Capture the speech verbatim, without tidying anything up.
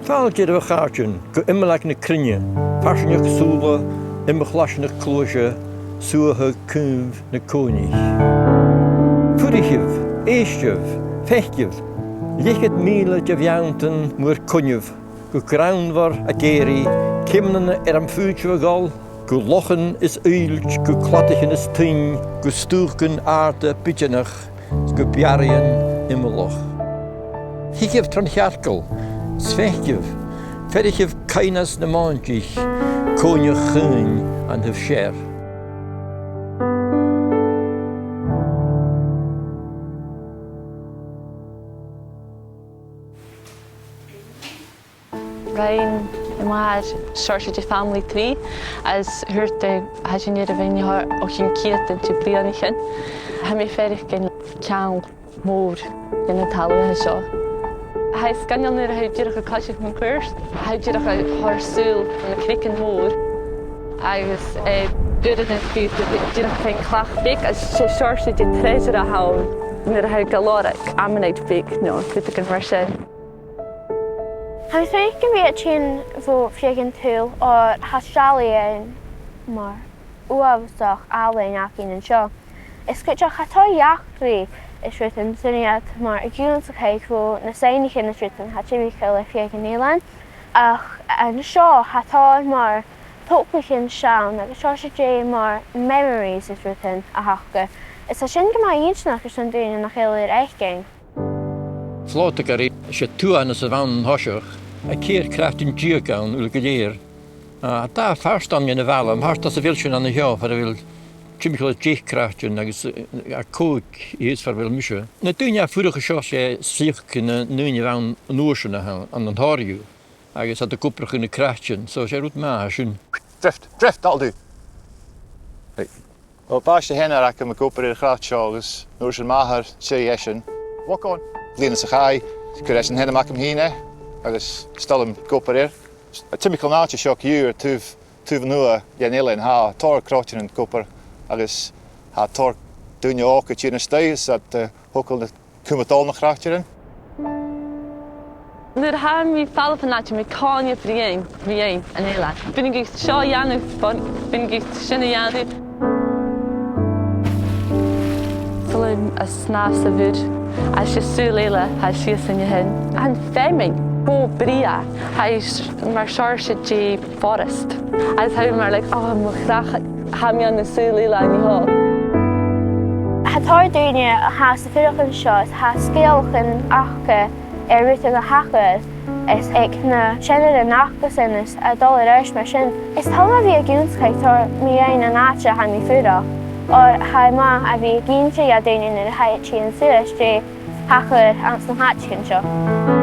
Fàilte oirbh, a chàirdean, gu Imleag na Cruinne, farsaingeachd sùla, imchlaisneachd cluaise, suathadh caoimh na còinnich. Fuirichibh, èistibh, faicibh, leth-cheud mìle de bheanntan muir coinneimh, gu greannmhor ag èirigh, ceumannan air am faod sibh a dhol, gu lochan is uillt, gu cladaichean is tuinn, gu stùcan àrda bideanach, 's gu bearraidhean iomallach. Thigibh tron chearcall, 's faicibh, feirichibh caoimhneas na mòintich, còinneach chaoin an taobh sear. Rinn m' athair seòrsa de family tree, agus thuirt e, tha sinn air a bhith an seo o chionn ceudan de bhliadhnaichean. Tha mi a' faireachdainn ceangal mòr ris an talamh a tha seo. Tha e sgoinneil nuair a tha thu dìreach a' coiseachd mun cuairt, tha thu dìreach a' toirt sùil air na creagan mòr. Agus, eh, uaireannan bidh tu dìreach a' faighinn clach bheag, agus 's e seòrsa de treasure a th' ann nuair a tha thu ga lorg, ammonite bheag no rudeigin mar sin. Tha mi a' smaoineachadh gum bi iad a' tighinn bho fhiadh an t-saoghail, oir tha seallaidhean mar uabhasach àlainn againn an seo. Is cuideachd, tha tòrr eachdraidh is rudan, 's urrainn iad mar ag ionnsachadh bho na soidhnichean is rudan a tha timcheall air feadh an eilein. Ach an seo, tha tòrr mar togalaichean sean, agus seòrsa de mar memories is rudan a th' aca. Is tha sin gu math inntinneach airson daoine nach eil air fhaicinn. Flòtaichean, 's e tuathanas a bh' ann an toiseach, a' ceithir craichtean deug ann uile gu lèir. A, tha dà phàirt ann dhen a' bhaile, am pàirt às a bheil sinn an seo, far a bheil timcheall air deich craichtean agus, eh, a còig shìos far a bheil mise. Na daoine a tha a' fuireach an seo, 's e suidheachadh nan daoine a bh' ann an uair sin a th' ann, ann an Toraigh, agus iad ag obrachadh na craichtean, so 's e rud math a tha sin. Drift, drift, that'll do. Right. Well, b' àbhaist a sheanair agam ag obair air a' chraic seo agus an uair sin m' athair, 's e esan. Walk on. Bliadhna sa chaidh, chuir esan ainm agam fhìn air, agus 's toil leam ag obair air. Timcheall an àite seo co-dhiù, air taobh, taobh an uaigh dhen eilean, tha tòrr croitearan ag obair, agus tha tòrr daoine òga a' tighinn a-staigh, is iad, eh, a' togail na cumadh dol na chroitearan. Nuair a tha mi a' falbh bhon àite, tha mi a' coimhead air, air an eilean. Bidh mi ag iarraidh seo a dhèanamh, bidh mi ag iarraidh sin a dhèanamh. Saoilidh mi a' snàmh sa mhuir, agus 's e sùil eile a tha sìos an sin. An fheamainn, cho brèagha, tha i mar seòrsa de forest. Agus tha mi mar, like, oh, mo chreach, tha mi ann an sùil eile an seo. Tha tòrr dhaoine a tha a' fuireach an seo, is tha sgeulachdan aca air rudan a thachair, is aig na seanairean acasan is a' dol air ais mar sin. Is toil leam a bhith ag ionnsachadh tro mheadhan an àite a tha mi a' fuireach, oir tha e math a bhith ag innse do dhaoine nuair a tha iad a' tighinn suas dè thachair anns na h-àiteachan seo.